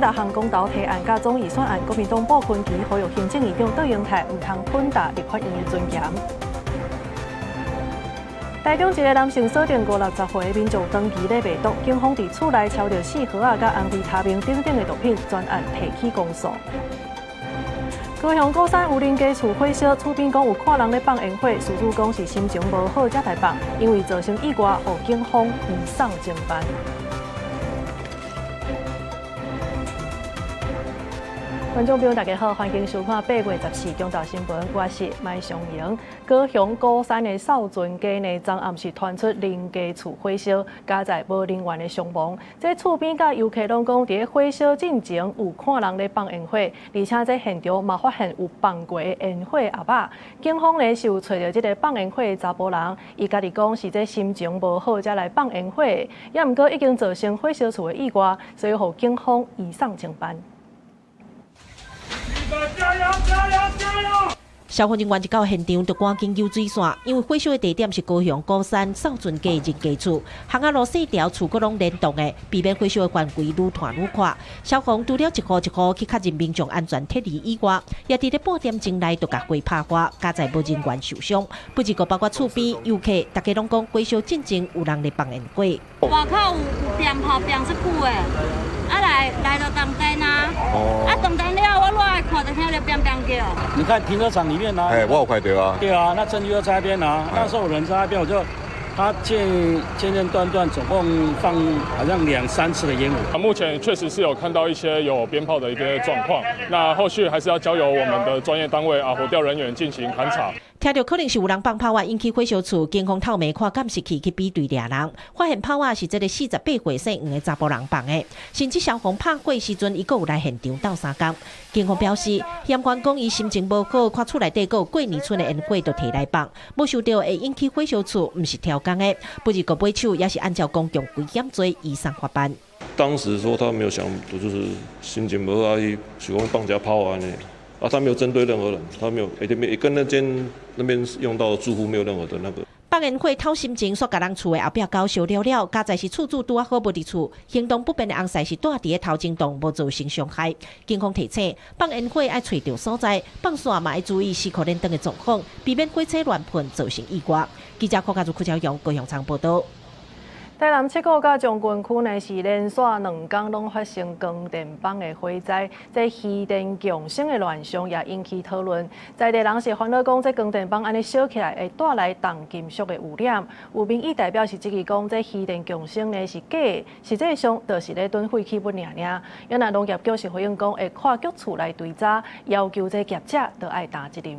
六項公投提案佮總預算案，國民黨布坤琪呼籲行政院長卓榮泰毋通噴踏立法院的尊嚴。台中一个男性鎖定五六十歲民眾長期咧賣毒，警方佇厝內抄著四盒仔佮安非他命等等的毒品，全案提起公訴。高雄鼓山有人家厝火燒，厝邊講有看人咧放煙火，事主講是心情無好才來放，因為造成意外，予警方移送偵辦。觀眾朋友，大家好，歡迎收看8月14中晝新聞，我是麥尚瑩。高雄鼓山的少尊街呢，昨暗時傳出人家厝火燒，加載無人員的傷亡。這厝邊佮遊客攏講，佇咧火燒進前有看人咧放煙火，而且這現場嘛發現有放過的煙火盒仔。警方呢是有揣著這个放煙火的查埔人，伊家己講是這心情無好才來放煙火，也毋過已經造成火燒厝的意外，所以予警方移送偵辦。加油！加油！加油！消防人員一到現場，就趕緊救水線，因為火燒的地點是高雄鼓山少尊街人家厝，巷仔路細條，厝閣攏連棟的，避免火燒的範圍愈拖愈闊。消防除了一戶一戶去確認民眾安全撤離以外，也佇咧半點鐘內就共火拍化，佳哉無人員受傷。不過包括厝邊遊客，大家攏講火燒進前有人咧放煙火。外口有鞭炮鞭出久的，啊來來就斷電啊，啊斷電了，我落來看就聽著鞭鞭叫。你看停車場裡面啊，哎，我有看著啊。對啊，那證據就在那邊啊。那時候有人在那邊，我就他間間斷斷，總共放好像兩三次的煙火。啊，目前確實是有看到一些有鞭炮的一個狀況，那後續還是要交由我們的專業單位啊，火調人員進行勘查。聽著可能是有人放炮仔引起火燒厝，警方透暝看監視器去比對掠人，發現炮仔是這个48歲姓黃的查埔人放的，甚至消防拍火時陣，伊閣有來現場鬥相共。警方表示，嫌犯講伊心情無好，看厝內底閣有過年賰的煙火，就提來放，無想著會引起火燒厝，毋是刁工的。不過尾手也是按照公共危險罪移送法辦。當時說他沒有想，就是心情無好啊，伊想講放一下炮按呢。啊，他沒有針對任何人，他沒有，欸，跟那間那邊用到的住戶沒有任何的那個。放煙火偷心情，煞共人厝的後壁狗燒了了，佳哉是厝主拄仔好無佇厝，行動不便的翁婿是蹛佇咧頭前棟，無造成傷害。警方提醒，放煙火愛揣著所在，放煞嘛愛注意四箍連燈的狀況，避免火車亂噴造成意外。記者柯家祖、柯朝陽高雄倉報導。台南七股佮將軍區呢是連續兩工攏發生光電板的火災，這漁電共生的亂象也引起討論。在地人是煩惱講，這光電板按呢燒起來會帶來重金屬的污染。有民意代表是質疑講，這漁電共生呢是假的，實際上就是咧囤廢棄物爾爾。也若農業局是回應講，會跨局處來追查，要求這業者都愛擔責任。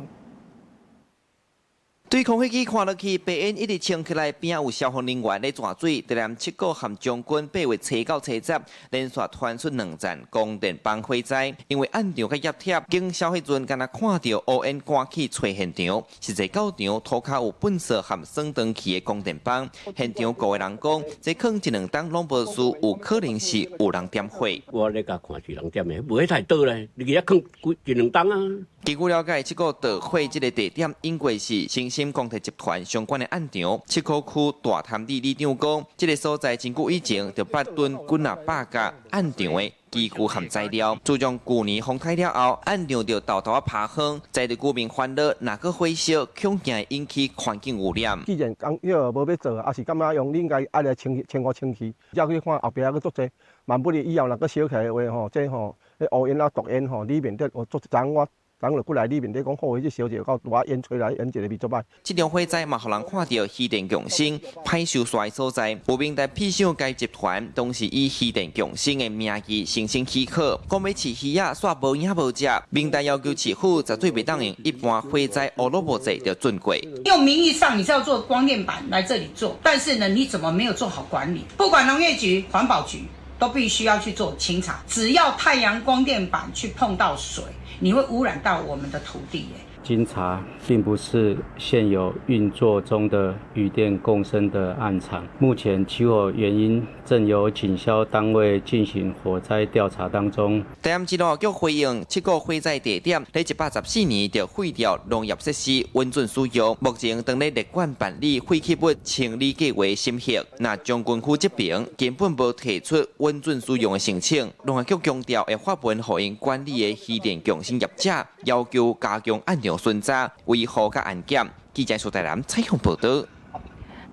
對空飛機看落去，白煙一直衝起來，邊仔有消防人員咧湠水。台南七股和將軍8月初9、初10，連續傳出兩站光電板火災，因為暗場較業貼，警消彼陣敢若看著烏煙趕去揣現場，實際到場塗跤有糞埽和耍斷去的光電板。現場五个人講，這囥一兩冬攏無事，有可能是有人點火。我咧共看是人點的，無彼太倒咧，你去遐囥幾一兩冬啊。根據了解，這個導火這个地點應該是新興光鐵集團相關的暗場。七股區大潭里里長講，這个所在真久以前就捌囤幾若百架暗場的機具和材料。自從舊年風颱了後，暗場就沓沓仔趴荒，在地居民煩惱，若閣火燒，恐驚會引起環境污染。既然講彼个無欲做，抑是感覺用，你應該愛來清清好清氣，才去看後壁閣足濟。萬不利以後若閣燒起來的話吼，這吼，彼烏煙啊毒煙吼，裡面底有足昨我。昨就過來裡面咧講，好，這燒者到拄仔煙吹來，煙一个味足歹。這場火災嘛，予人看著漁電共生歹收煞的所在。有民代披想該集團當時以漁電共生的名義申請許可，講欲飼魚仔，煞無影無跡。民代要求市府絕對袂當用一般火災烏魯木濟就準過。用名義上你是要做光電板來這裡做，但是呢，你怎麼沒有做好管理？不管農業局、環保局都必須要去做清查。只要太陽光電板去碰到水，你會污染到我們的土地耶。經查，並不是現有運作中的漁電共生的案場。目前起火原因正由警消單位進行火災調查當中。台南市農業局回應，七股火災地點佇114年就廢掉農業設施，允准使用。目前當咧列管辦理廢棄物清理計劃審核。那將軍府這邊根本無提出允准使用的申請。農業局強調會發文予𪜶管理的漁電共生業者，要求加強案場巡查，維護佮安檢。記者蘇台南採訪報導。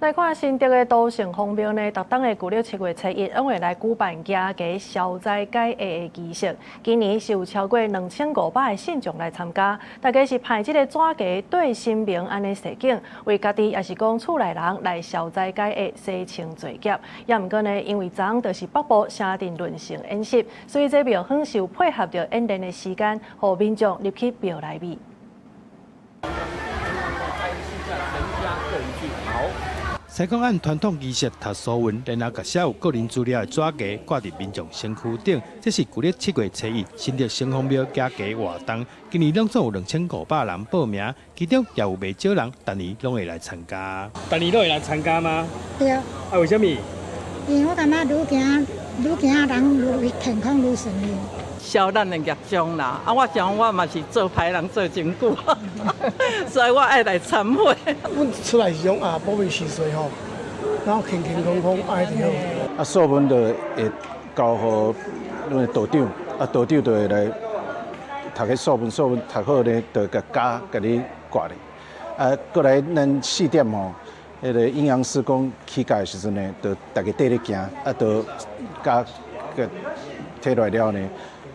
來看新竹的都城隍廟呢，逐冬的舊曆7月初一，攏會來舉辦行街消災解厄的儀式。今年是有超過2500个信眾來參加，大家是排這个紙雞對神明按呢踅景，為家己抑是講厝內人來消災解厄、洗清罪孽。也毋過呢，因為昨昏就是北部城鎮淪陷演習，所以這廟方是有配合著演練的時間，予民眾入去廟內面。西講按傳統儀式讀書文，然後共寫有個人資料的紙雞掛佇民眾身軀頂。這是舊曆7月初一新竹城隍廟行街活動。今年攏總有2500人報名，其中也有袂少人逐年攏會來參加。逐年攏會來參加嗎？對。啊，為啥物？因為我感覺愈行愈行，人愈健康愈順利。消咱的業障啦！啊，我想我嘛是做歹人做真久，所以我愛來參會。阮出來是講啊，保庇時歲吼，然後健健康康愛就好。啊，素文就會交予阮的道長，啊，道長就會來讀彼素文，素文讀好咧，就共加共你掛咧。啊，過來咱4點吼，彼个陰陽師講起家的時陣呢，就大家綴咧行，啊，就加個提落來了呢。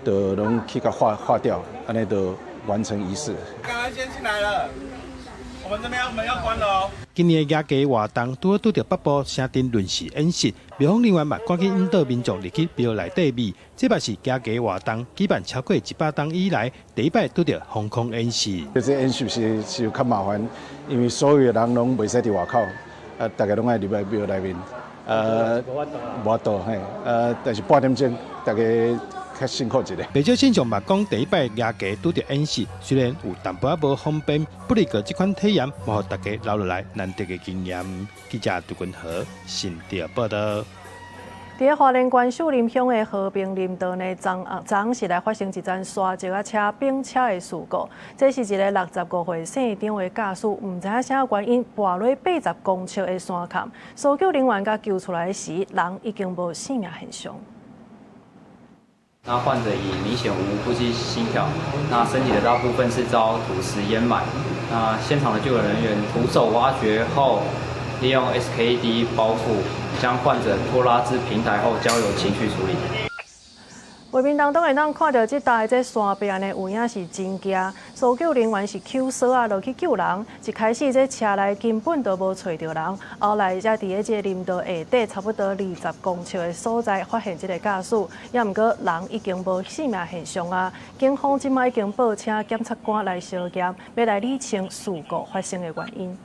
就攏去共化化掉，按呢就完成儀式。感恩先進來了，我們這邊門要關了哦。今年的行街活動拄好拄著北部城鎮臨時演習，廟方人員嘛趕緊引導民眾入去廟內底面。這嘛是行街活動舉辦超過100冬以來，第一擺拄著防空演習。這演習是有較麻煩，因為所有的人攏袂使佇外口，啊，大家攏愛入來廟內面。無法度嘿，但是半點鐘，大家較辛苦一點。袂少信眾嘛講，第一擺行街拄著演習，雖然有淡薄仔無方便，不過這款體驗嘛予大家留落來難得的經驗。記者杜君和新竹報導。佇花蓮縣秀林鄉的和平林道呢，昨是來發生一樁沙石仔車並車的事故。這是一个65歲姓張的駕駛，毋知影啥原因跋落80公尺的山坎，搜救人員共救出來時，人已經無生命現象。那患者已明顯無呼吸、心跳，那身體的大部分是遭土石淹滿。那現場的救援人員徒手挖掘後，利用 SKD 包覆，將患者拖拉至平台後，交由情緒處理。畫面當中會當看著這台這山壁呢，有影是真驚。搜救人員是抾索仔落去救人。一開始這車內根本就無揣著人，後來才佇咧這個林道下底差不多20公尺的所在發現這个駕駛，也毋過人已經無生命現象啊。警方這擺已經報請檢察官來相驗，欲來理清事故發生的原因。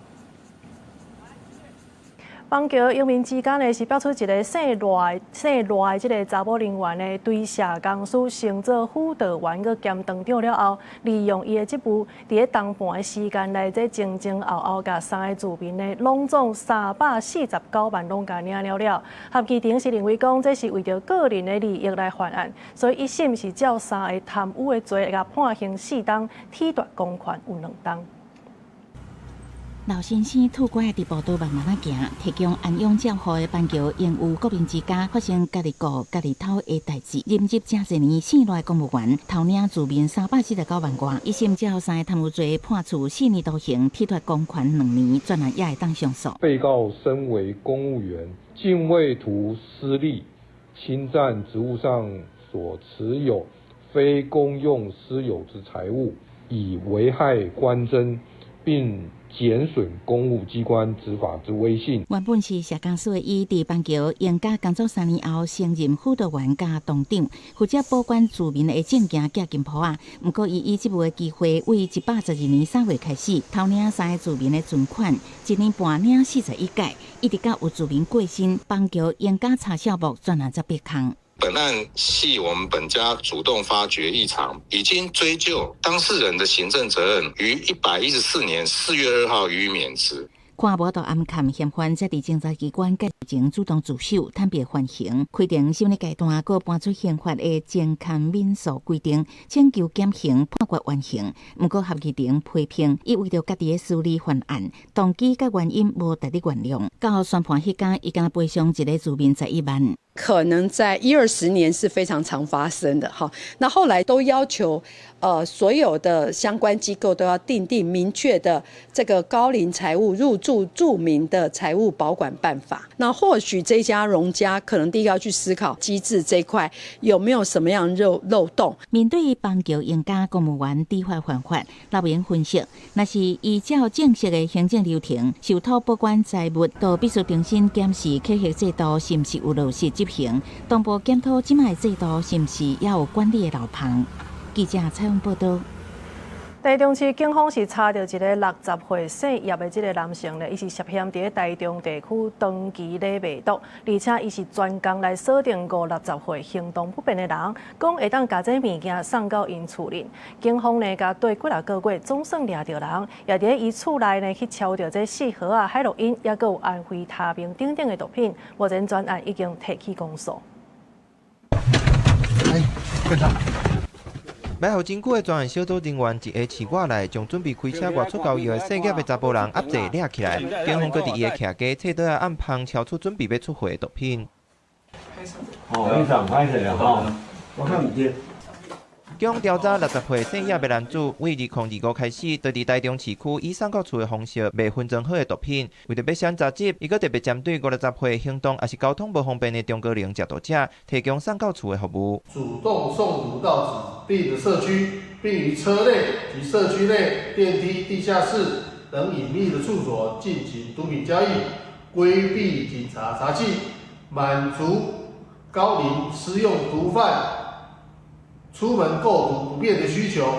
板橋榮民之間呢，是爆出一个姓賴、姓賴這个查某人員呢，對社公司升做輔導員閣兼當長了後，利用伊的職務，佇咧同伴的時間內，這前前後後共三个住民呢，攏總349萬攏共領了了。合議庭是認為講，這是為著個人的利益來犯案，所以一審是照三个貪污的罪，共判刑4冬，褫奪公權有2冬。老先生拄拐佇步道慢慢仔行，提供安養照護的板橋榮裕國民之家發生家己顧家己偷的代誌。任職誠濟年，姓賴公務員偷領住民349萬外，一審照三个貪污罪判處4年徒刑，褫奪公權2年，轉案也會當上訴。被告身為公務員，竟為圖私利，侵佔職務上所持有非公用私有之財物，以危害官箴，並減損公務機關執法之威信。原本是社公司的伊，佇板橋榮家工作3年後，升任輔導員佮當長，負責保管住民的證件佮金簿仔。毋過，伊以職務的機會，為112年3月開始偷領三个住民的存款，一年半領41屆，一直到有住民過身，板橋榮家查數目全案才變空。本案系我們本家主動發覺異常，已經追究當事人的行政責任，於114年4月2號予以免職。看無度暗崁嫌犯，才佇偵查機關介前主動自首，坦白犯行。開庭審理階段，閣搬出刑法的偵勘免訴規定，請求減刑判決緩刑。毋過合議庭批評，伊為著家己的私利犯案，動機佮原因無值得原諒。到宣判彼工，伊敢賠償一个住民11萬。可能在一二十年是非常常發生的哈。那後來都要求，所有的相關機構都要訂定明確的這個高齡財物入住住民的財物保管辦法。那或許這家榮家可能第一個要去思考機制這一塊有沒有什麼樣漏洞。面對邦橋榮家公務員知法犯法，劉英分析，若是依照正式的行政流程，受託保管財物，都必須重新檢視稽核制度是毋是有落實執行，同步檢討這擺制度是毋是也有管理的漏縫。記者採訪報導。台中市警方是查著一个60歲姓葉的這个男性咧，伊是涉嫌佇咧台中地區長期咧賣毒，而且伊是專工來鎖定50、60歲行動不便的人，講會當共這物件送到𪜶厝裡。警方呢，共對幾若個月總算掠著人，也佇咧伊厝內呢去抄著這四盒仔海洛因，抑閣有安非他命等等的毒品。目前專案已經提起公訴。哎，跟上。埋伏真久的專案小組人員一下市外內，將準備開車外出交易的姓葉的查埔人壓制掠起來。警方閣佇伊的徛家冊桌仔暗芳抄出準備欲出貨的毒品。哦，非常歹勢啊！吼，我看毋對。警方調查60歲姓葉的男子，為2025開始，就佇台中市區以送到厝的方式賣分裝好的毒品。為著欲閃查緝，伊閣特別針對50歲行動抑是交通無方便的中高齡食毒者，提供送到厝的服務。主動送毒到指定的社區，並於車內及社區內電梯、地下室等隱秘的處所進行毒品交易，規避警察查緝，滿足高齡施用毒販出門購毒不便的需求。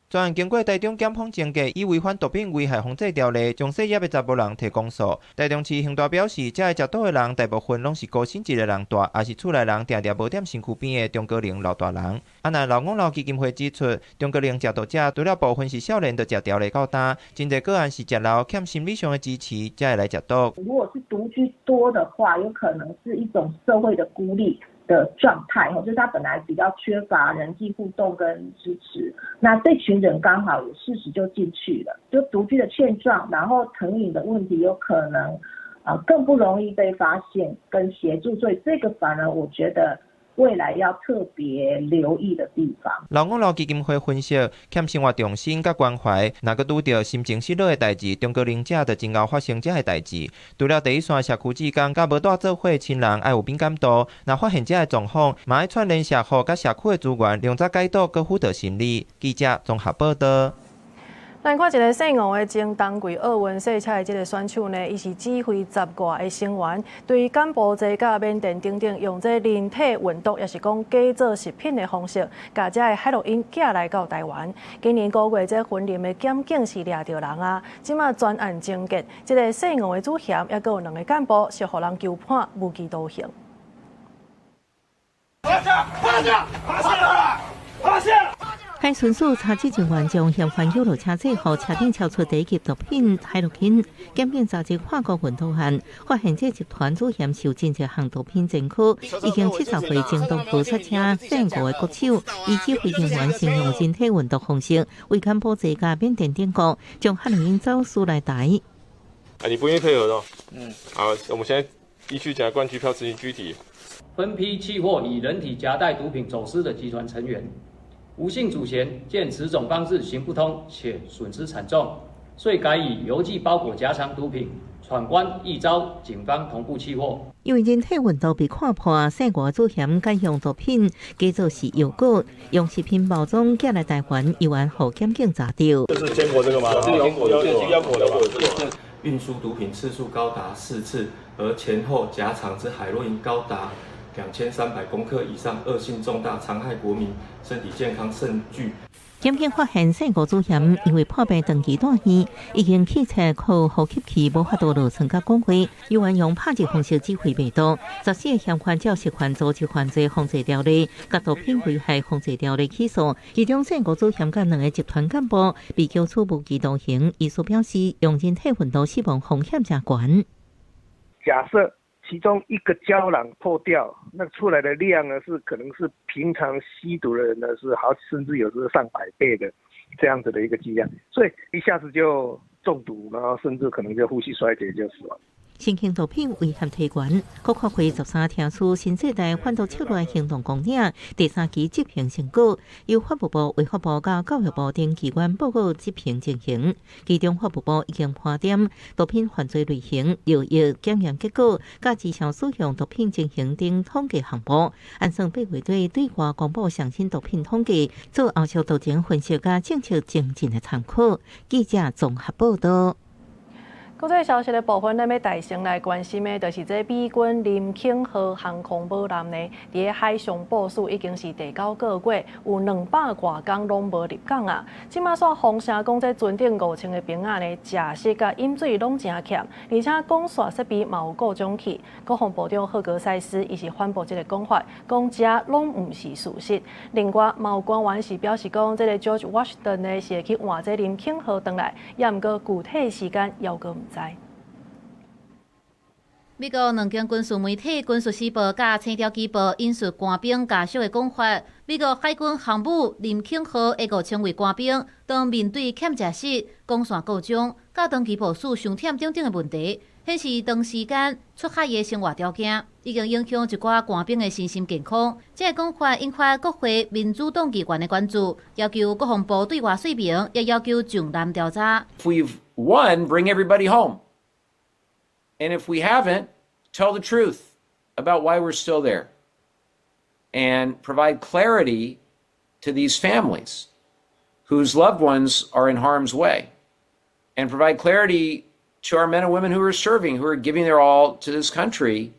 專案經過台中檢方偵結，以違反毒品危害防制條例，將姓葉的查埔人提公訴。台中市刑大表示，這个食毒的人大部分攏是孤身一个人蹛，抑是厝內人定定無踮身軀邊的中高齡老大人。啊，若老吾老基金會指出，中高齡食毒者除了部分是少年就食條例較重，真濟個案是食老欠心理上的支持，才會來食毒。如果是獨居多的話，有可能是一種社會的孤立的狀態，就是他本來比較缺乏人際互動跟支持，那這群人剛好有事實就進去了，就獨居的現狀，然後成癮的問題有可能更不容易被發現跟協助，所以這個反而我覺得未來要特別留意的地方。老吾老基金會分析，欠生活重心佮關懷，若閣拄著心情失落的代誌，中高齡者就真𠢕發生這个代誌。除了第一線社區志工佮無蹛做伙親人愛有敏感度，若發現這个狀況，嘛愛串聯社福佮社區的資源，量早解毒閣輔導心理。記者綜合報導。咱看一个姓黃的前冬季奧運賽車的這个選手呢，伊是指揮10外个成員，對柬埔寨佮緬甸等等，用這人體運毒，抑是講假做食品的方式，共這个海洛因寄來到台灣。今年5月，這雲林的檢警是掠著人啊，這馬專案終結，這个姓黃的主嫌，抑閣有兩个幹部是予人求判無期徒刑。趴下！趴下！趴下！趴下！海巡署查緝人員將嫌犯誘落車載予車頂抄出第一級毒品海洛因，檢警查證跨國運毒案，發現這集團主嫌受真濟項毒品前科，已經70歲前東部賽車姓吳的國手，以指揮人員使用人體運毒方式，為柬埔寨佮緬甸等國將海洛因走私來台。啊，你不願意配合的？嗯。好，我們現在依據檢察官拘票執行拘提。分批緝獲以人體夾帶毒品走私的集團成員。吳姓主嫌見此種方式行不通，且損失慘重，遂改以郵寄包裹夾藏毒品，闖關亦遭警方同步緝獲。因為人體運毒被看破，姓吳主嫌改用毒品假做是藥膏，用食品包裝寄來台灣，猶原予檢警查著。這是堅果這個嗎？這是堅果，腰果的吧？運輸毒品次數高達4次，而前後夾藏之海洛因高達2300公克以上，惡性重大，殘害國民身體健康，甚具。檢警發現姓吳祖賢因為破病長期住院，已經氣切靠呼吸器，無法度落床佮講話，猶原用拍字方式指揮袂到。14個嫌犯照涉犯組織犯罪防治條例、佮毒品危害防治條例起訴，其中姓吳祖賢佮兩个集團幹部被繳處無期徒刑。醫師表示，用人體溫度死亡風險誠懸。假設其中一個膠囊破掉，那出來的量呢，是可能是平常吸毒的人呢，是好，甚至有時候上百倍的這樣子的一個劑量，所以一下子就中毒，然後甚至可能就呼吸衰竭就死亡。新型毒品危險提懸，國發會13聽取新世代反毒策略行動綱領第三期執行成果，由法務部、衛福部佮教育部等機關報告執行情形。其中法務部已經盤點毒品犯罪類型、藥液檢驗結果、佮滯銷使用毒品情形等統計項目，按算8月底對外公布上新毒品統計，做後續毒情分析佮政策精進的參考。記者綜合報道。國際消息的部分，咱欲帶先來關心的，就是這美軍林肯號航空母艦呢，佇海上部署已經是第九個月，有200外工攏無入港啊。這馬煞風聲講，這船頂5000个兵仔呢，食食佮飲水攏誠欠，而且光線設備嘛有故障去。國防部長赫格塞斯伊是反駁這个講法，講這攏毋是事實。另外，嘛有官員是表示講，這个 George Washington 呢是會去換這林肯號轉來，也毋過具體時間猶閣毋知。美國兩間軍事媒體《軍事時報》佮《星條旗報》引述官兵家屬的講法，美國海軍航母林肯號的5000位官兵，當面對欠食食、光線故障、佮長期部署傷忝等等的問題，顯示長時間出海的生活條件已經影響一寡官兵的身心健康。這个講法引發國會民主黨議員的關注，要求國防部對外說明，也要求上艦調查。 If we've won, bring everybody home. And if we haven't, tell the truth about why we're still there and provide clarity to these families whose loved ones are in harm's way and provide clarity to our men and women who are serving, who are giving their all to this country.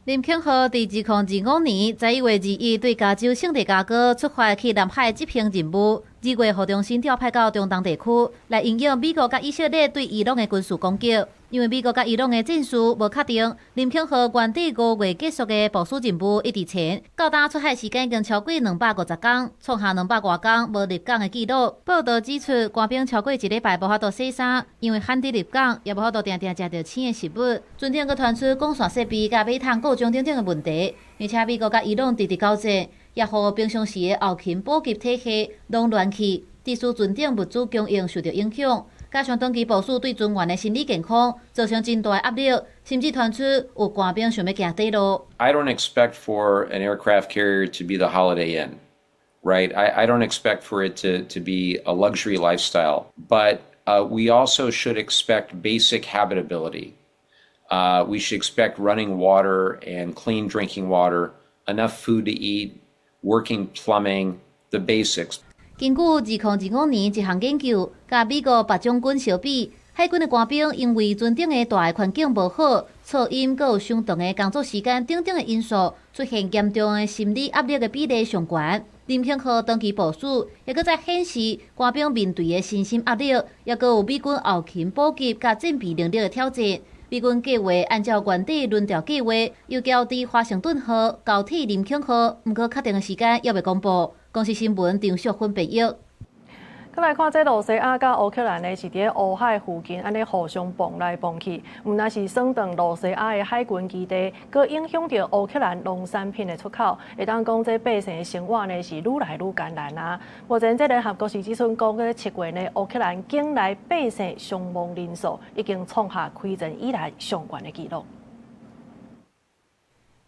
林肯號佇2025年11月21對加州聖地牙哥出發去南海執行任務，2月予重新調派到中東地區來因應美國佮以色列對伊朗的軍事攻擊。因為美國佮伊朗的戰事無確定，林肯號原佇5月結束的部署任務一直前，到今出海時間已經超過250工，創下200外工無入港的紀錄。報道指出，官兵超過一禮拜無法度洗衫，因為罕得入港，也無法度定定食著凊的食物。船頂閣傳出光線設備佮馬桶故障等等的問題，而且美國佮伊朗直直交戰，也予平常時的後勤補給體系攏亂去，致使船頂物資供應受著影響。加上長期部署對船員的心理健康造成真大的壓力，甚至傳出有官兵想欲行短路。 I don't expect for an aircraft carrier to be the Holiday Inn, right? I don't expect for it to be a luxury lifestyle, but we also should expect basic habitability. We should expect running water and clean drinking water, enough food to eat, working plumbing, the basics. 根據2025年一項研究，佮美國別種軍相比，海軍的官兵因為船頂的大環境無好、噪音、閣有傷長的工作時間等等的因素，出現嚴重的心理壓力的比例上懸。林肯號長期部署，也閣再顯示官兵面對的身心壓力，也閣有美軍後勤補給佮戰備能力的挑戰。美軍計劃按照原底輪調計劃，由喬治華盛頓號交替林肯號，毋過確定的時間猶未公布。公視新聞張淑芬編譯。閣來看這羅西亞佮烏克蘭呢，是佇咧烏海附近按呢互相碰來碰去，毋但是損斷羅西亞的海軍基地，閣影響著烏克蘭農產品的出口。會當講這百姓的生活呢是愈來愈艱難啊。目前這聯合國是指出講，這7月呢，烏克蘭境內百姓傷亡人數已經創下開戰以來上懸的紀錄。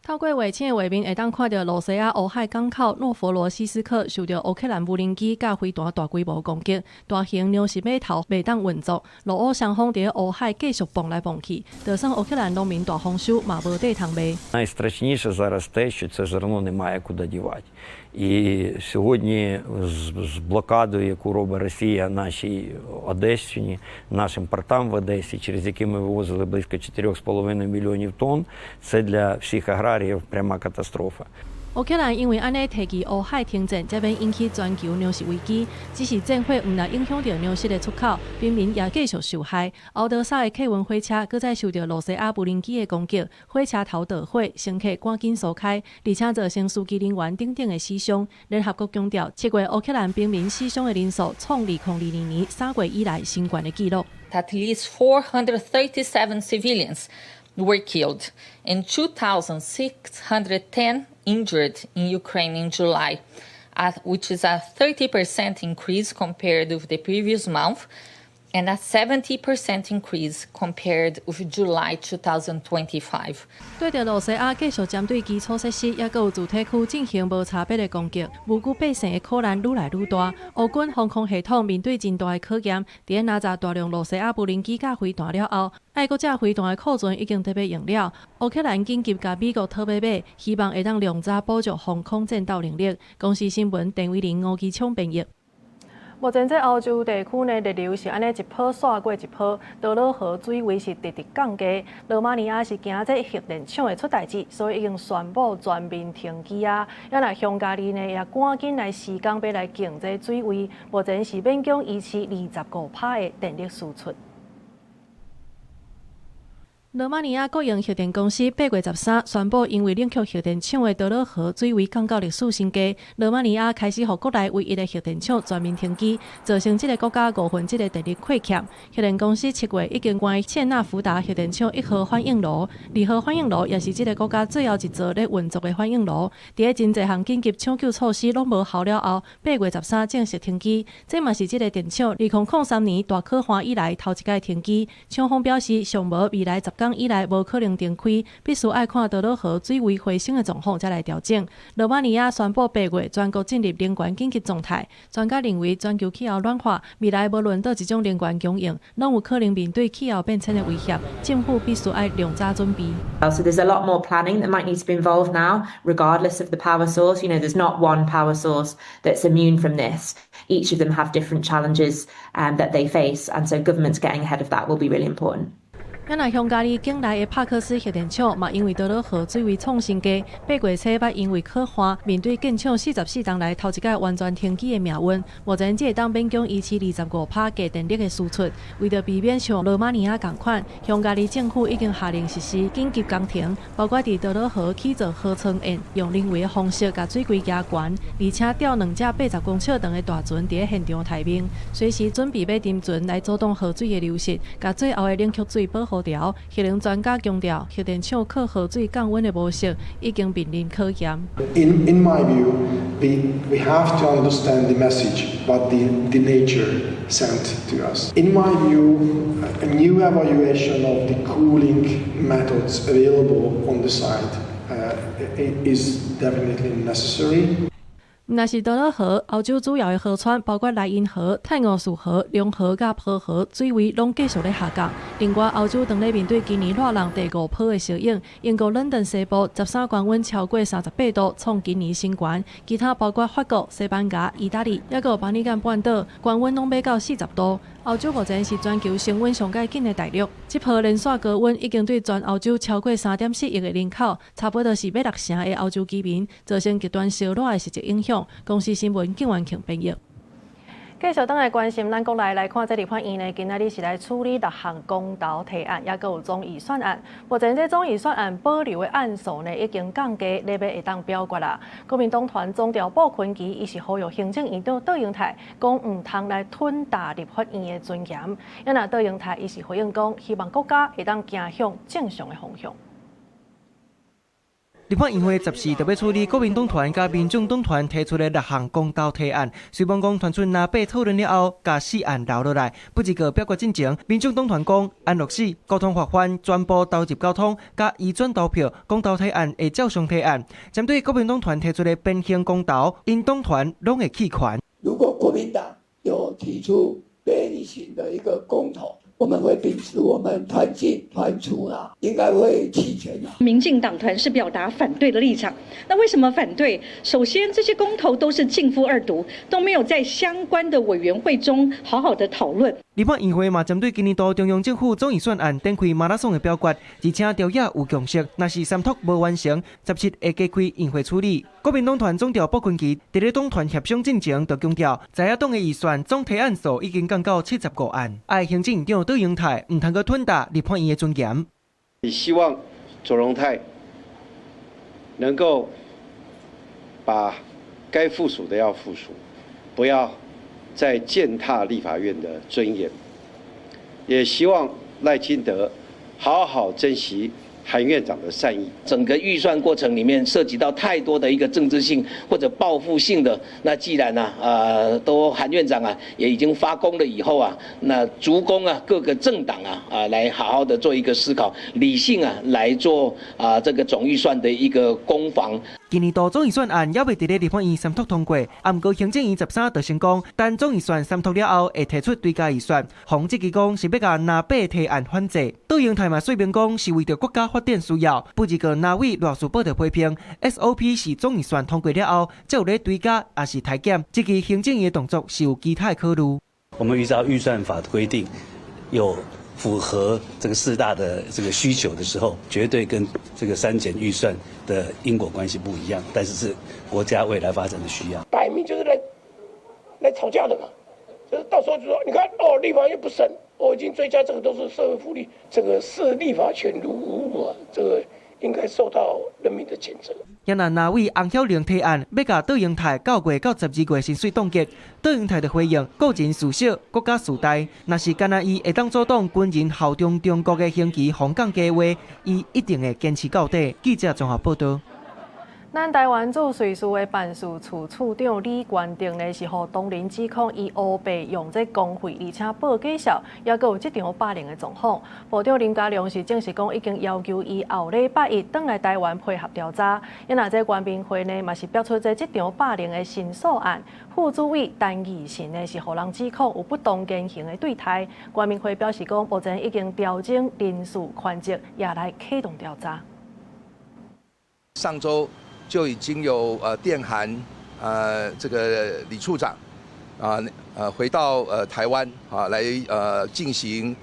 透過衛星的畫面，會當看著羅西亞烏海港口諾佛羅西斯克受著烏克蘭無人機佮飛彈大規模攻擊，大型糧食碼頭袂當運作，羅烏雙方佇烏海繼續碰來碰去，就算烏克蘭農民大豐收嘛無地通賣。 Найстрашніше зараз те, що це зерно немає куди дівати. І сьогодні з блокадою, яку робить Росія нашій Одещині, нашим портам в Одесі, через які ми вивозили близько 4,5 мільйонів тонн, це для всіх аграріїв пряма катастрофа. 烏克蘭因為按呢提議烏海停戰，才免引起全球糧食危機。只是戰火毋但影響著糧食的出口，平民也繼續受害。敖德薩的客運火車閣再受著露西亞無人機的攻擊，火車頭著火，乘客趕緊疏開，而且造成司機人員等等的死傷。聯合國強調，7月烏克蘭平民死傷的人數創2022年3月以來新懸的紀錄。 At least 437 civilians were killed and 2,610 injured in Ukraine in July, which is a 30% increase compared with the previous month and a 70% increase compared with July 2025. 對著露西亞繼續針對基礎設施，抑閣有住宅區進行無差別的攻擊，無辜百姓的苦難愈來愈大。烏軍防空系統面對真大的考驗，佇咧拿炸大量露西亞無人機佮飛彈了後，愛國者飛彈的庫存已經特別用了。烏克蘭緊急共美國討欲買，希望會當量早補足防空戰鬥能力。公視新聞鄧偉玲、吳基聰編譯。目前這歐洲地區呢，熱流是按呢一波煞過一波，多瑙河水位是直直降低。羅馬尼亞是驚這核電廠會出代誌，所以已經宣布全面停機啊。啊若匈牙利呢，也趕緊來施工，欲來降這水位。目前是勉強維持25%的電力輸出。羅馬尼亞國營核電公司8月13宣布，因為冷卻核電廠的多瑙河水位降到歷史新低，羅馬尼亞開始予國內唯一的核電廠全面停機，造成這個國家1/5的電力虧欠。核電公司7月已經關切納福達核電廠一號反應爐，二號反應爐也是這個國家最後一座咧運作的反應爐。佇咧真濟項緊急搶救措施攏無效了後，8月13正式停機。這嘛是這個電廠2003年大洘旱以來頭一擺停機。廠方表示，上無未來10工以來無可能重開，必須愛看多瑙河水位回升的狀況才來調整。羅馬尼亞宣布8月全國進入能源緊急狀態。專家認為，全球氣候暖化，未來無論佗一種能源供應，攏有可能面對氣候變遷的威脅。政府必須愛量早準備。 So there's a lot more planning that might need to be involved now, regardless of the power source. There's not one power source that's immune from this. Each of them have different challenges that they face, and so governments getting ahead of that will be really important. 啊若匈牙利境內的帕克斯核電廠嘛，因為多瑙河水位創新低，8月初捌因為洘旱，面對建廠44冬來頭一擺完全停機的命運。目前只會當勉強維持25%低電力的輸出。為著避免像羅馬尼亞仝款，匈牙利政府已經下令實施緊急工程，包括佇多瑙河起造河床堰，用人為的方式共水位加懸，而且調兩隻80公尺長的大船佇咧現場待命，隨時準備欲沉船來阻擋河水的流失，共最後的冷卻水保護牢。核能專家強調，核電廠靠河水降溫的模式已經面臨考驗。 In my view, we have to understand the message what the nature sent to us. In my view, a new evaluation of the cooling methods available on the site is definitely necessary. 毋但是多瑙河，歐洲主要的河川，包括萊茵河、泰晤士河、龍河佮波河，水位攏繼續咧下降。另外，歐洲當咧面對今年熱浪第五波的效應，英國倫敦西部13高溫超過38度，創今年新高。其他包括法國、西班牙、意大利，抑閣有巴爾幹半島，高溫攏欲到40度。歐洲目前是全球升溫上蓋緊的大陸，這波連續高溫已經對全歐洲超過3.4億的人口，差不多是欲6成的歐洲居民，造成極端燒熱的實際影響。公視新聞景元慶編譯。繼續轉來關心咱國內來看，這立法院呢，今仔日是來處理六項公投提案，抑閣有總預算案。目前這總預算案保留的案數呢，已經降低，咧欲會當表決啦。國民黨團總召傅崐萁，伊是呼籲行政院長卓榮泰，講毋通來吞踏立法院的尊嚴。啊若卓榮泰伊是回應講，希望國家會當走向正常的方向。立法院會十四特別處理國民黨團佮民眾黨團提出的六項公投提案，雖罔講傳出藍白討論了後，共四案留落來，不過表決進前，民眾黨團講安樂死、高通法官全部投入交通，佮移轉投票公投提案會照常提案。針對國民黨團提出的變形公投，𪜶黨團攏會棄權。如果國民黨有提出變形的一個公投，我們會秉持我們團進團出啊，應該會棄權啊。民進黨團是表達反對的立場。那為什麼反對？首先，這些公投都是逕付二讀，都沒有在相關的委員會中好好的討論。立法院會嘛針對今年度中央政府總預算案展開馬拉松的表決，而且朝野有共識，若是三讀無完成，17會加開院會處理。國民黨團總召傅崐萁佇咧黨團協商進前就強調，在野黨的預算總提案數已經降到75案，愛行政院長卓榮泰毋通閣吞踏立法院的尊嚴。希望卓榮泰能夠把該附屬的要附屬，不要再踐踏立法院的尊嚴。也希望賴清德好好珍惜韓院長的善意。整個預算過程裡面涉及到太多的一個政治性或者報復性的，那既然呢，都韓院長啊也已經發功了以後啊，那逐工啊各個政黨啊來好好的做一個思考，理性啊來做啊這個總預算的一個攻防。今年度總預算案猶未佇咧立法院三讀通過，啊，毋過行政院13就先講，等總預算三讀了後，會提出追加預算。防這支講是欲共藍白提案反制，卓榮泰嘛說明講是為著國家發展需要。不過藍委賴士葆就批評，SOP 是總預算通過了後，才有咧追加，抑是裁減。這支行政院的動作是有其他的考慮。我們依照預算法的規定，有符合這個四大的這個需求的時候，絕對跟這個刪減預算的因果關係不一樣，但是是國家未來發展的需要。擺明就是來吵架的嘛，就是到時候就說，你看哦，立法院不審，我已經追加這個都是社會福利，這個視立法權如無物啊，這個應該受到人民的譴責。也若藍委洪曉玲提案，欲共卓榮泰9月到12月薪水凍結，卓榮泰就回應個人事小，國家事大。若是干焦伊會當阻擋軍人效忠中國的升旗訪港計畫，伊一定會堅持到底。記者綜合報導。咱台灣駐瑞士的辦事處處長李冠德呢，是予東鄰指控伊烏白用這公費，而且報假數，抑閣有職場霸凌的狀況。部長林佳龍是證實講，已經要求伊後禮拜一轉來台灣配合調查。因若這原民會呢，嘛是標出這職場霸凌的申訴案，副主委陳義信呢是予人指控有不當言行的對待。原民會表示講，目前已經調整人事權責，也來啟動調查。上週就已經有電函這個李處長啊回到台灣啊來進行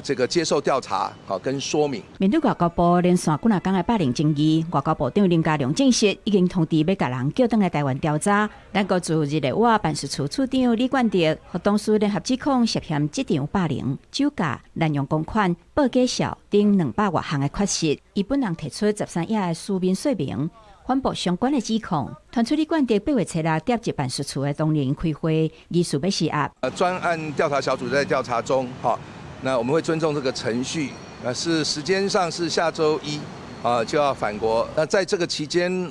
這個接受調查好跟說明。面對外交部連續幾若工的霸凌爭議，外交部長林佳龍證實已經通知欲共人叫轉來台灣調查。咱國駐日內瓦辦事處處長李冠德，予董事聯合指控涉嫌職場霸凌、酒駕、濫用公款、報假數等200外項的缺失。伊本人提出13頁的書面說明。反駁相關的指控，傳出李冠德8月初六踮入辦事處的同仁開會，疑似欲施壓。專案調查小組在調查中，哈，那我們會尊重這個程序，是時間上是下週一，啊就要返國。那在這個期間，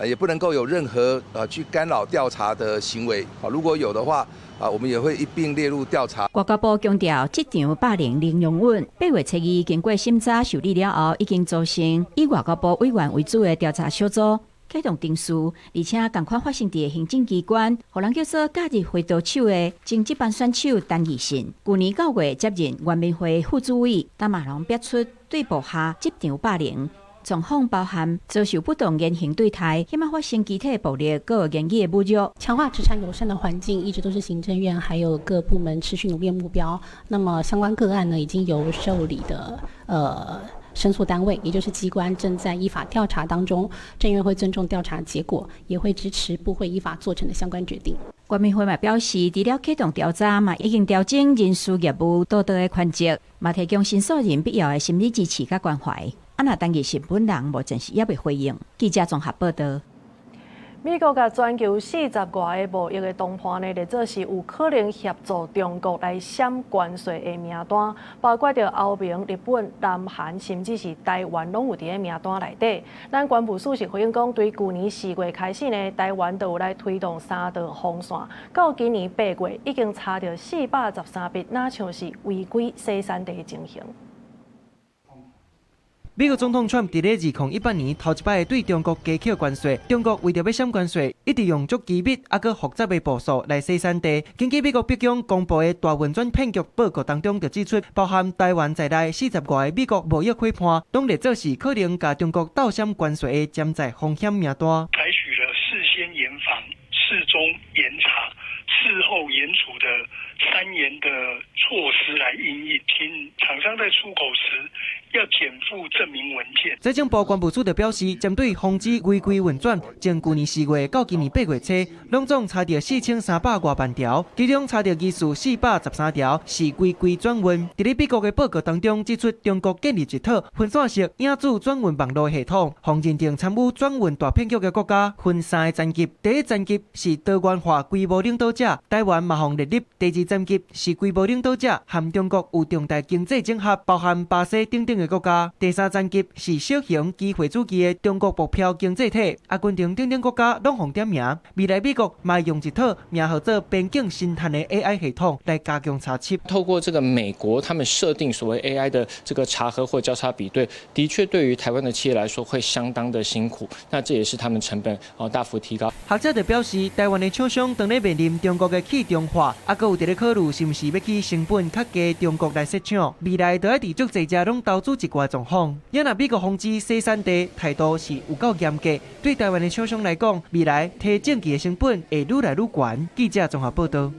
也不能夠有任何去干擾調查的行為，好，如果有的話，啊，我們也會一併列入調查。外交部強調，職場霸凌零容忍。8月初2經過審查受理了後，已經組成以外交部委員為主的調查小組，啟動程序，而且仝款發生佇行政機關，予人叫做假日揮刀手的前職班選手陳義信，舊年9月接任原民會副主委，但嘛攏表出對部下職場霸凌。狀況包含遭受不當言行對待，起碼發生肢體暴力，閣有言語的侮辱。強化職場友善的環境，一直都是行政院還有各部門持續努力的目標。那麼相關個案呢，已經由受理的申訴單位，也就是機關，正在依法調查當中。政院會尊重調查結果，也會支持部會依法做成的相關決定。原民會嘛表示，除了啟動調查，嘛已經調整人事業務道德的權責，嘛提供申訴人必要的心理支持佮關懷。啊，若陳義信本人目前是猶未回應。記者綜合報導。美國共全球40外个貿易的談判呢，列做是有可能協助中國來閃關稅的名單，包括著歐盟、日本、南韓，甚至是台灣，攏有佇咧名單內底。咱關務署是回應講，對舊年4月開始呢，台灣就有來推動三道防線，到今年8月已經查著413筆，若像是違規洗山地的情形。美國總統川普佇咧2018年頭一擺對中國加扣關稅，中國為著欲閃關稅，一直用足機密猶閣複雜的步數來洗產地。根據美國白宮公布的大運轉騙局報告當中，就指出，包含台灣在內45個美國貿易夥伴，攏列做是可能共中國鬥閃關稅的潛在風險名單。採取了事先嚴防、事中嚴查、事後嚴處的三嚴的措施來因應，請廠商在出口時要檢附證明文件。財政部關務署就表示，針對防止違規運轉，從舊年4月到今年8月初，攏總查著4300外萬條，其中查著疑似413條是違規轉運。佇咧美國的報告當中指出，中國建立一套分散式影子轉運網路系統，予認定參與轉運大騙局的國家分三個層級。第一層級是多元化規模領導者，台灣嘛予列入；第二層級是規模領導者，和中國有重大經濟整合，包含巴西等等的國家。第三層級是小型機會主義的中國目標經濟體，阿根廷等等國家攏予點名。未來美國嘛用一套名號做邊境神探的 AI 系統來加強查緝。透過這個美國他們設定所謂 AI 的這個查核或交叉比對，的確對於台灣的企業來說會相當的辛苦。那這也是他們成本哦大幅提高。學者就表示，台灣的廠商當咧面臨中國的去中化，猶閣有佇咧考慮是毋是欲去成本較低中國來設廠，未來就愛佇足濟遮攏投資一寡狀況。也若美國防止洗產地態度是有夠嚴格，對台灣的廠商來講，未來提證據的成本會愈來愈懸。記者綜合報導。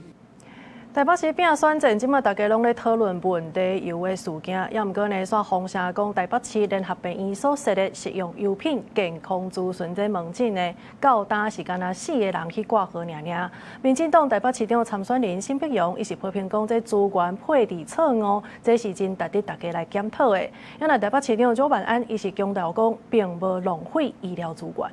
台北市拚選戰，這馬大家攏咧討論問題油的事件，猶毋過呢，煞風聲講台北市聯合病院所設的食用油品健康諮詢這門診呢，到今是干焦四个人去掛號爾爾。民進黨台北市長參選人沈碧榮，伊是批評講這資源配置錯誤，這是真值得大家來檢討的。啊若台北市長蔣萬安，伊是強調講，並無浪費醫療資源。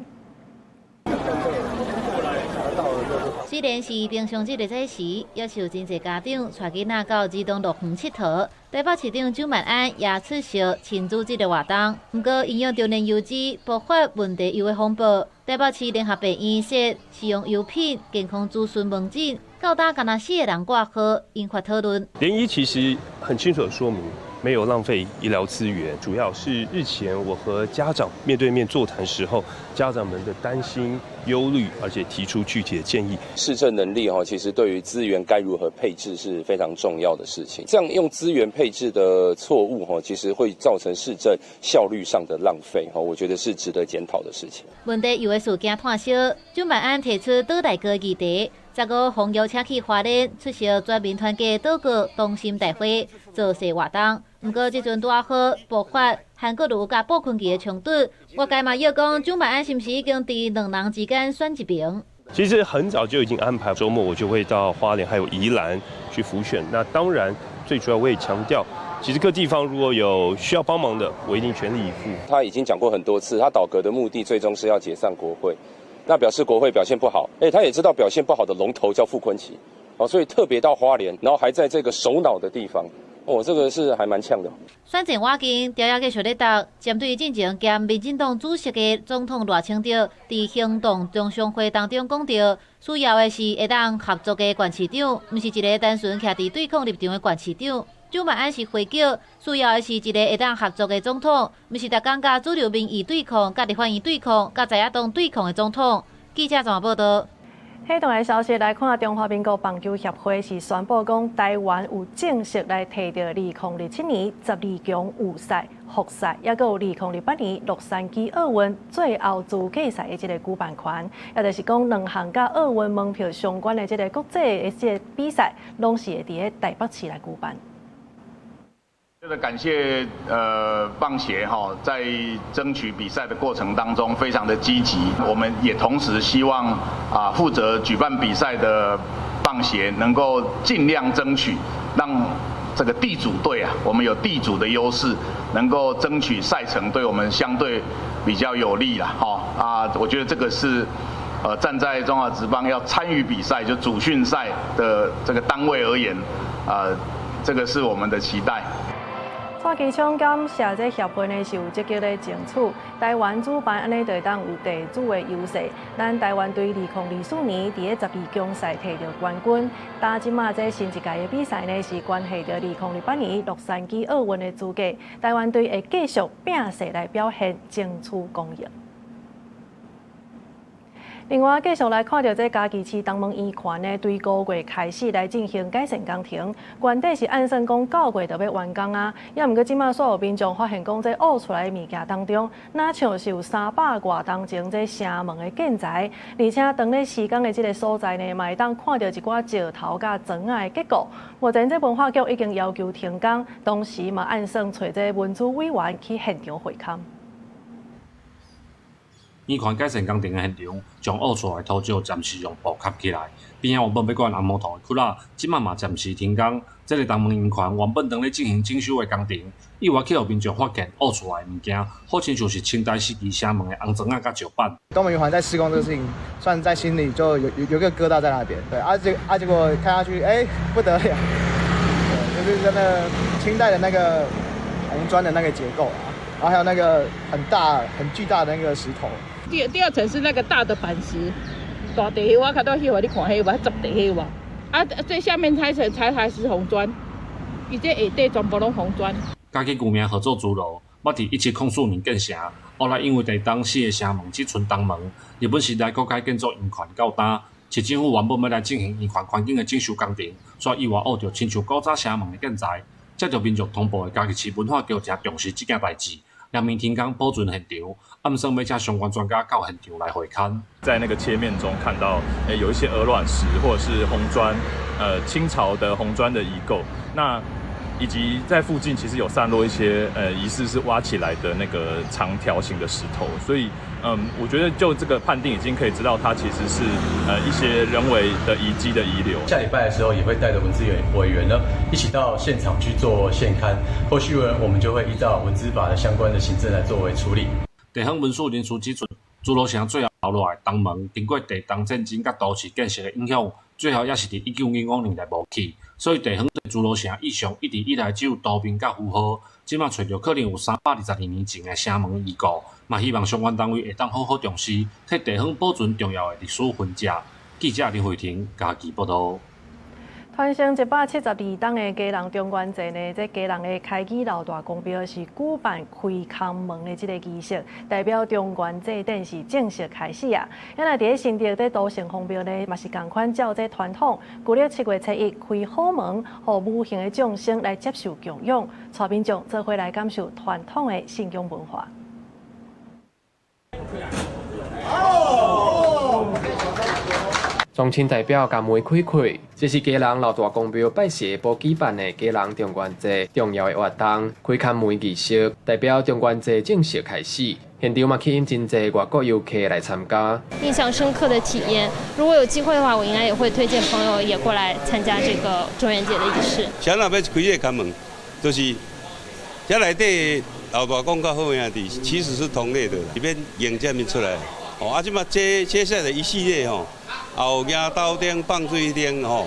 雖然是平常日的早時，也是有真濟家長帶囡仔到兒童樂園𨑨迌。台北市長蔣萬安也出席親主這个活動。毋過，營養中煉油脂爆發問題油的風暴，台北市聯合病院設食用油品健康諮詢門診，到今干焦四个人掛號，引發討論。聯醫其實很清楚的說明，沒有浪費醫療資源，主要是日前我和家長面對面座談時候，家長們的擔心、憂慮，而且提出具體的建議。市政能力其實對於資源該如何配置是非常重要的事情。這樣用資源配置的錯誤，其實會造成市政效率上的浪費，我覺得是值得檢討的事情。問題油的事件炭燒，蔣萬安提出倒內閣議題。15奉邀請去花蓮出席全民團結島國同心大會造勢活動，毋過這陣拄仔好爆發韓國瑜佮傅崐萁的衝突，外界嘛臆講蔣萬安是毋是已經佇兩人之間選一邊？其實很早就已經安排週末，我就會到花蓮還有宜蘭去輔選。那當然，最主要我也強調，其實各地方如果有需要幫忙的，我一定全力以赴。他已經講過很多次，他倒閣的目的最終是要解散國會。那表示國會表現不好，他也知道表現不好的龍頭叫傅崐萁，所以特別到花蓮，然後還在這個首腦的地方，這個是還蠻嗆的。選戰倚近，調查繼續咧讀，針對進前兼民進黨主席的總統賴清德，佇行動中常會當中講著，需要的是會當合作的縣市長，毋是一个單純徛佇對抗立場的縣市長。蔣萬安是回擊，需要的是一个會當合作的總統，毋是逐工佮主流民意對抗、佮立法院對抗、佮在野黨對抗的總統。記者綜合報導。彼段的消息來看，中華民國棒球協會是宣布講，台灣有正式來提著2027年12強預賽、複賽，猶閣有2028年洛杉磯奧運最後資格賽的這个舉辦權，也就是講兩項佮奧運門票相關的這个國際的這个比賽，攏是會佇咧台北市來舉辦。這個感謝棒協哈，在爭取比賽的過程當中非常的積極，我們也同時希望啊負責舉辦比賽的棒協能夠盡量爭取，讓這個地主隊啊，我們有地主的優勢，能夠爭取賽程對我們相對比較有利啦，哈啊，我覺得這個是站在中華職棒要參與比賽就主訓賽的這個單位而言，這個是我們的期待。蔡其昌感谢這協會呢是有積極咧爭取，台灣主辦按呢就會當有地主的優勢。咱台灣隊2024年佇咧12強賽摕著冠軍，但這馬這新一屆的比賽呢是關係著2028年洛杉磯奧運的資格，台灣隊會繼續拼勢來表現，爭取光榮。另外，繼續來看著這嘉義市東門圓環呢，對5月開始來進行改善工程，原底是按算講9月就欲完工啊，也毋過這馬煞有民眾發現講，這挖出來的物件當中，若像是有300外冬前這城門的建材，而且當咧施工的這个所在呢，嘛會當看著一寡石頭佮磚仔的結構。目前這文化局已經要求停工，同時嘛按算揣這文資委員去現場會勘。圓環改善工程的現場，將挖出來土石暫時用布蓋起來。邊仔原本欲管紅毛土的窟仔，這馬嘛暫時停工。這个東門圓環原本當咧進行整修的工程，意外去予民眾發現挖出來的物件，好親像是清代時期城門的紅磚仔佮石板。東門圓環在施工這個事情，算在心裡就有個疙瘩在那邊。對，啊結果看下去，欸，不得了，對，就是真的清代的那個紅磚的那個結構啊，然後還有那個很大很巨大的那個石頭。第二層是那個大的板石，大地彼我較早去予你看，彼有10地彼有無？啊，最下面那層才還是紅磚，伊這下底全部攏紅磚。嘉義舊名號做諸羅，捌佇1704年建成，後來因為地東四个城門只賰東門，日本時代閣改建做圓環到今。市政府原本欲來進行圓環環境的整修工程，煞意外挖著親像古早城門的建材，接著民眾通報的嘉義市文化局誠重視這件代誌。嚴明停工保存現場，按算欲請相關專家到現場來會勘。在那個切面中看到，有一些鵝卵石或者是紅磚，清朝的紅磚的遺構。那以及在附近其實有散落一些，疑似是挖起來的那個長條形的石頭。所以，我覺得就這個判定已經可以知道，它其實是，一些人為的遺跡的遺留。下禮拜的時候也會帶著文資委員呢，一起到現場去做現勘，後續呢，我們就會依照文資法的相關的行政來作為處理。地方文史人士指出，諸羅城最後留落來東門，經過地東戰爭佮都市建設的影響，最後也是佇1905年來無去。所以地方對諸羅城印象一直以來只有圖面佮符號。這馬揣著可能有322年前的城門遺構，嘛希望相關單位會當好好重視，替地方保存重要的歷史痕跡。記者林慧婷嘉義報導。傳承172冬的基隆中元節呢，這基隆的開基老大公廟是舉辦開崁門的這个儀式，代表中元祭典是正式開始啊。咱來佇咧新竹這都城隍廟呢，嘛是仝款照這傳統，舊曆7月初一開虎門，予無形的眾生來接受供養，帶民眾做伙來感受傳統的信仰文化。宗親代表共門開開，這是基隆老大公廟拜四下晡舉辦的基隆中元節重要的活動，開崁門儀式代表中元節正式開始。現場嘛吸引真濟外國遊客來參加。印象深刻的體驗，如果有機會的話，我應該也會推薦朋友也過來參加這個中元節的儀式。啥人欲開這个崁門，就是這內底老大公佮好兄弟，其實是同類的，裡面迎接面出來。哦，啊，這馬接下來一系列吼。後迎頭燈、放水燈吼，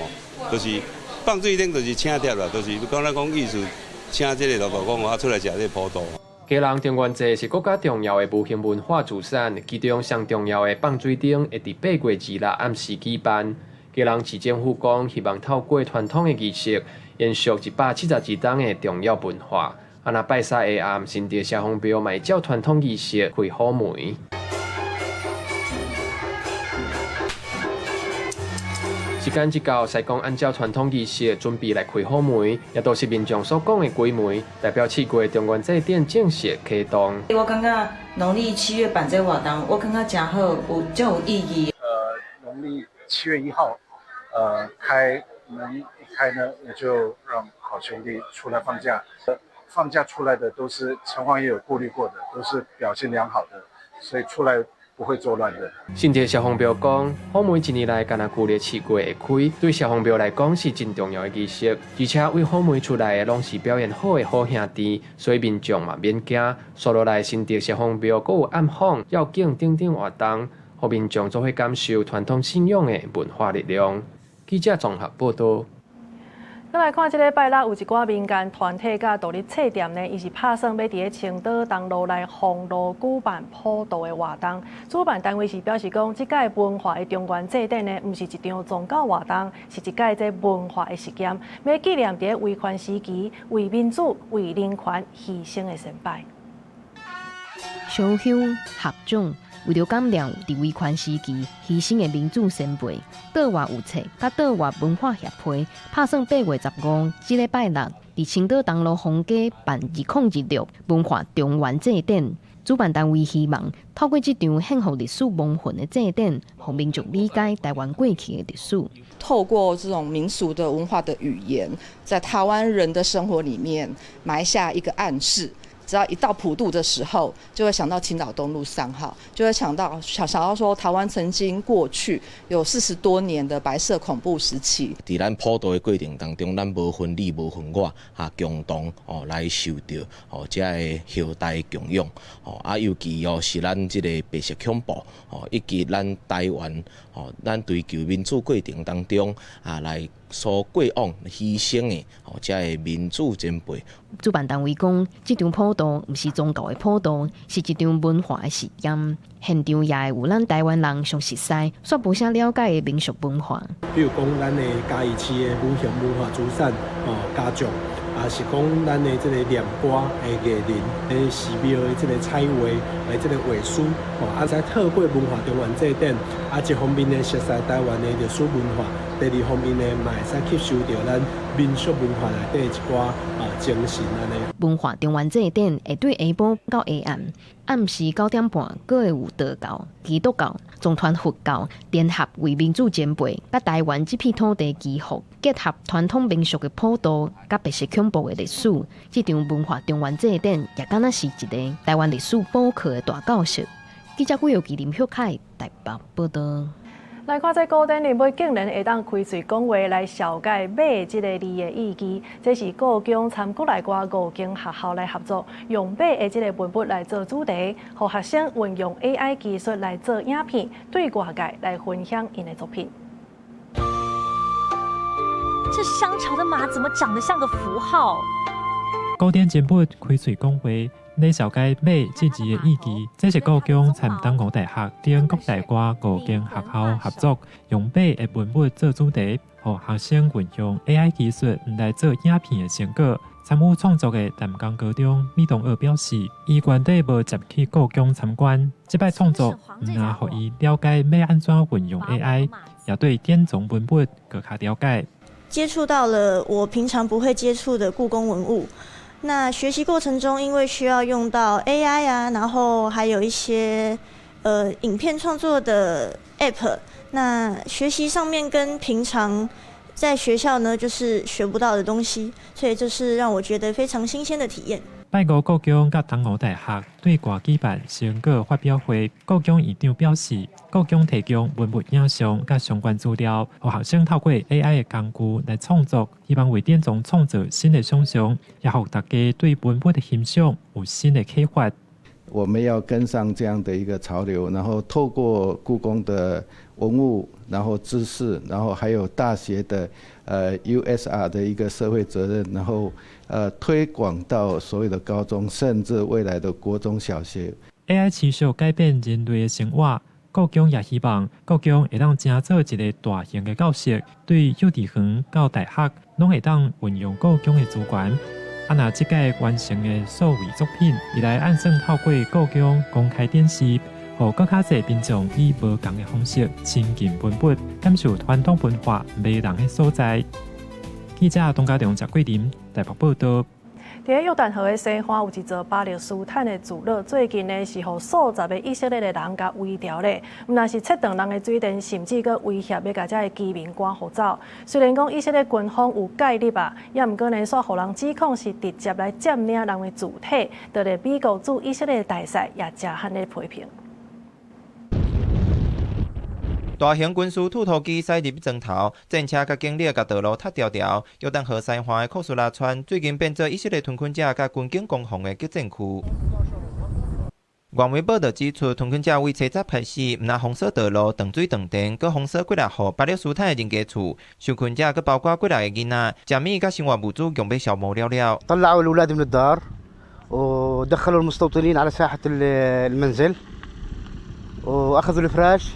就是放水燈，就是請帖啦，就是講咱講意思，請這个老大公啊出來食這个普渡。基隆中元節是國家重要的無形文化資產，其中上重要的放水燈會佇8月26暗時舉辦。基隆市政府講，希望透過傳統的儀式，延續172冬的重要文化。啊，若拜三下暗，新竹城隍廟嘛會照傳統儀式開虎門。時間一到，師公按照傳統儀式準備來開虎門，也都是民眾所講的鬼門，代表7月中元祭典正式啟動。我感覺農曆7月辦這活動，我感覺真好，有真有意義。農曆7月1號，開門一開呢，我就讓好兄弟出來放假。放假出來的都是城隍爺有顧慮過的，都是表現良好的，所以出來不會作亂的。新竹城隍廟講，虎門一年來干焦舊曆7月會開，對城隍廟來講是真重要的儀式，而且為虎門出來的攏是表現好的好兄弟，所以民眾嘛免驚。紲落來新竹城隍廟閣有暗訪、繞境等等活動，予民眾做伙感受傳統信仰的文化力量。記者綜合報導。咱來看，這禮拜六有一寡民間團體佮獨立冊店呢，伊是拍算欲佇咧青島東路來封路舉辦普渡的活動。主辦單位是表示講，這屆文化的中元祭典呢，毋是一場宗教活動，是一屆這文化的實驗，欲紀念佇咧威權時期為民主、為人權犧牲的先輩。燒香合掌，為著感念佇威權時期犧牲的民主先輩，島外有冊佮島外文化協會拍算8月15，這禮拜六佇青島東路封街辦2026文化中元祭典。主辦單位希望透過這場獻予歷史亡魂的祭典，予民眾理解台灣過去的歷史。透過這種民俗的文化的語言，在台灣人的生活裡面埋下一個暗示。只要一到普渡的時候，就會想到青島東路3號，就會想到想想到說，台灣曾經過去有40多年的白色恐怖時期。佇咱普渡的過程當中，咱無分你無分我，哈，共同哦來受著哦這个後代供養哦啊，尤其哦是咱這個白色恐怖哦，以及咱台灣哦，咱追求民主過程當中啊來所過往犧牲的哦，這个民主前輩。主辦單位講，這場普渡毋是宗教的普渡，是一場文化的實驗。現場也會有咱台灣人上熟悉、煞無啥了解的民俗文化。比如講，咱的嘉義市的無形文化資產哦，家族，也是講咱的這個念歌的藝人，咧寺廟的這個彩畫的這個畫師，哦，啊，再透過文化中元祭典，啊，一方面呢，熟悉台灣的歷史文化，第二方面呢，嘛會使吸收著咱民俗文化內底一寡啊精神按呢。文化中元祭典會對下晡到下暗，暗時9點半，閣會有道教、基督教、藏傳佛教聯合為民主前輩，佮台灣這片土地祈福，結合傳統民俗的普渡，佮白色恐怖的歷史，這場文化中元祭典也敢若是一個台灣歷史補課的大教室。記者古有記林旭凱台北報導。來看這古典年尾竟然會當開喙講話來紹介馬這个字的意義，這是故宮參國內外五間學校來合作，用馬的這个文物來做主題，予學生運用 AI 技術來做影片，對外界來分享𪜶的作品。這商朝的馬怎麼長得像個符號？古典珍寶開喙講話，來紹介馬這字的意義。這是故宮參東吳大學等國內外五間學校合作，用馬的文物做主題，予學生運用 AI 技術來做影片的成果。參與創作的淡江高中米東學表示，伊原底無捷去故宮參觀，這擺創作毋但予伊了解欲按怎運用 AI，也對典藏文物閣較了解。接觸到了我平常不會接觸的故宮文物。那學習過程中，因為需要用到 AI 啊，然後還有一些影片創作的 App，那學習上面跟平常在學校呢就是學不到的東西，所以這是讓我覺得非常新鮮的體驗。拜五，故宮佮東吳大學對外舉辦成果發表會，故宮院長表示，故宮提供文物影像佮相關資料，予學生透過 AI 的工具來創作，希望為典藏創造新的想象，也予大家對文物的欣賞有新的啟發。我們要跟上這樣的一個潮流，然後透過故宮的文物，然後知識，然後還有大學的USR 的一個社會責任，然後推廣到所有的高中，甚至未來的國中小學。 AI 持續改變人類的生活，故宮也希望故宮會當成做一個大型的教室，對幼稚園到大學，攏會當運用故宮的資源。啊，若這屆完成的數位作品，未來按算透過故宮公開展示，予閣較濟民眾以無仝的方式親近文物，感受傳統文化迷人的所在。記者董家良、謝桂林台北報導。佇咧約旦河的西岸有一座巴勒斯坦的聚落，最近呢是予數十个以色列的人共圍牢咧，毋但是切斷人的水電，甚至閣威脅欲共遮的居民趕予走。雖然講以色列軍方有介入啊，也毋過呢，煞予人指控是直接來佔領人的住體，就連美國駐以色列大使也誠悍咧批評。大型軍事推土機駛入磚頭，戰車佮警力共道路塞牢牢。約旦河西岸的庫蘇拉村最近變做以色列屯墾者佮軍警攻防的激戰區。外媒報導指出，屯墾者為初十開始，毋但封鎖道路、斷水斷電，閣封鎖幾若戶巴勒斯坦的人家厝，受困者閣包括幾若个囡仔，食物佮生活物資共欲消磨了了。 طلعوا الأولاد من الدار ودخلوا المستوطنين على ساحة المنزل وأخذوا الفراش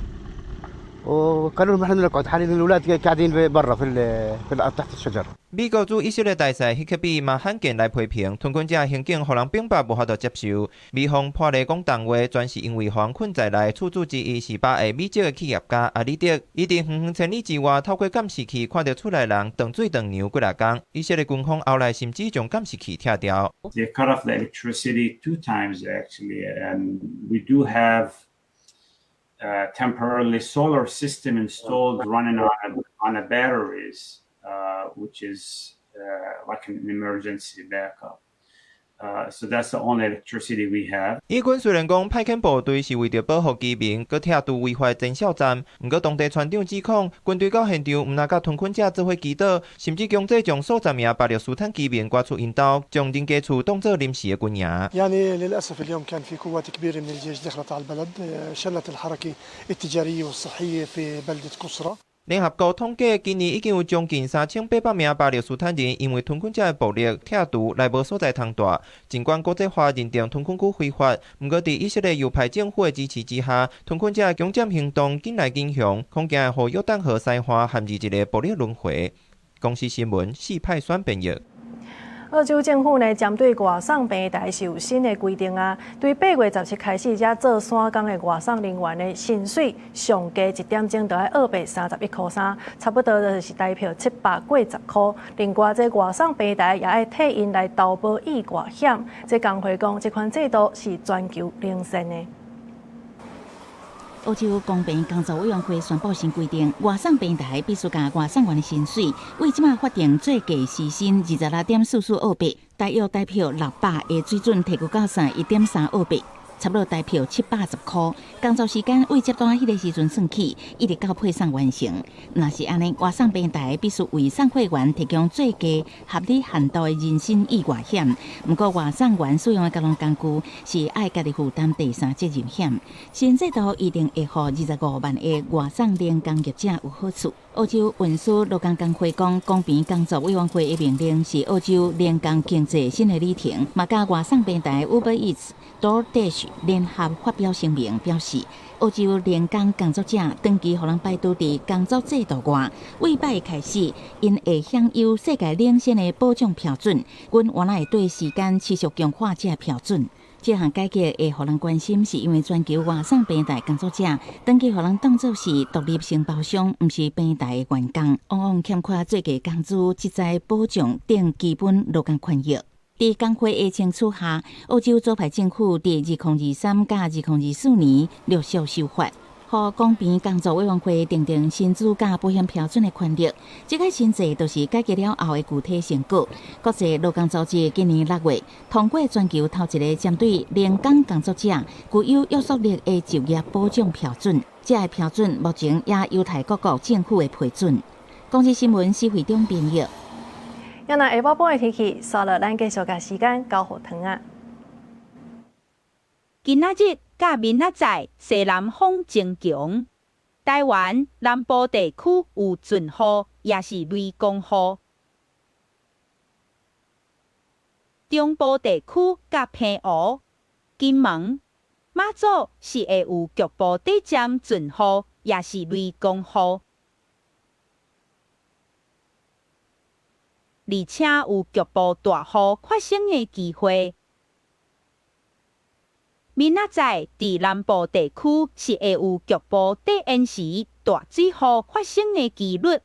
وقالوا لهم احنا بدنا نقعد حاليا الأولاد قاعدين برا في الأرض تحت الشجر. 美國駐以色列大使希克比嘛罕見來批評屯墾者行徑，予人反駁無法度接受。美方破例講重話，全是因為予人困在內。厝主之一是巴裔美籍的企業家阿里德，伊佇遠遠千里之外透過監視器看著厝內人斷水斷糧幾若工。以色列軍方後來甚至將監視器拆掉。 They cut off the electricity two times actually, and we do have a temporarily solar system installed running on a batteries. Which is like an emergency backup. So that's the only electricity we have. 以軍雖然講派遣部隊是為著保護居民，閣拆除違法前哨站，毋過當地村長指控軍隊到現場，毋但佮屯墾者做伙祈禱，甚至強制將數十名巴勒斯坦居民趕出𪜶兜，將人家厝當做臨時的軍營。 يعني للأسف اليوم كان في قوات كبيرة من الجيش دخلت على البلد شلت الحركة التجارية والصحية في بلدة قصرة。聯合國統計，今年已經有將近3800名巴勒斯坦人因為屯墾者的暴力拆除來無所在通蹛。儘管國際法認定屯墾區非法，毋過佇以色列右派政府的支持之下，屯墾者的強佔行動緊來緊強，恐驚會予約旦河西岸陷入一个暴力輪迴。公視新聞四派選編譯。澳洲政府呢，針對外送平台是有新的規定啊。對8月17開始，遮做散工的外送人員的薪水上低一點鐘就愛澳幣31.3塊，差不多就是台票780幾十箍。另外，這外送平台也愛替𪜶來投保意外險。這工會講，這款制度是全球領先的。澳洲公平工作委員會宣布新規定，外送平台必須共外送員的薪水，為這馬法定最低時薪26.44澳幣，大約台票600的水準提高到31.3澳幣，差不多台票710箍。工作時間為接單彼个時陣算起，一直到配送完成。若是按呢，外送平台必須為送貨員提供最低合理限度的人身意外險。毋過外送員使用的交通工具是愛家己負擔第三責任險。新制度一定會予25萬个外送零工業者有好處。澳洲運輸勞工工會講，公平工作委員會的命令是澳洲零工經濟新的里程。嘛，佮外送平台 Uber Eats、DoorDash 聯合發表聲明，表示澳洲零工工作者長期予人排除佇工作制度外，為擺開始，𪜶會享有世界領先的保障標準。阮原來會對時間持續強化這个標準。這項改革會予人關心，是因為全球外送平台工作者長期予人當做是獨立承包商，毋是平台的員工，往往欠缺最低工資、職災保障等基本勞工權益。佇工會的爭取下，澳洲左派政府佇2023佮2024年陸續修法，予公平工作委員會訂定薪資佮保險標準的權力。這個新制就是改革了後的具體成果。國際勞工組織今年6月通過全球頭一個針對零工工作者具有約束力的就業保障標準。這个標準目前也有待各國政府的批准。公視新聞施惠中編譯。今仔下晡半的天氣，煞落咱繼續共時間交予糖仔。今仔日佮明仔載西南風增強，台灣南部地區有陣雨，抑是雷公雨。中部地區佮澎湖、金門、馬祖是會有局部短暫陣雨，抑是雷公雨。而且有局部大雨發生的機會。明仔載佇南部地區是會有局部短延時大水雨發生的機率。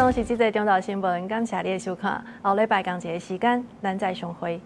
上是這節中晝新聞，感謝你的收看。後禮拜仝一个時間，咱再相會。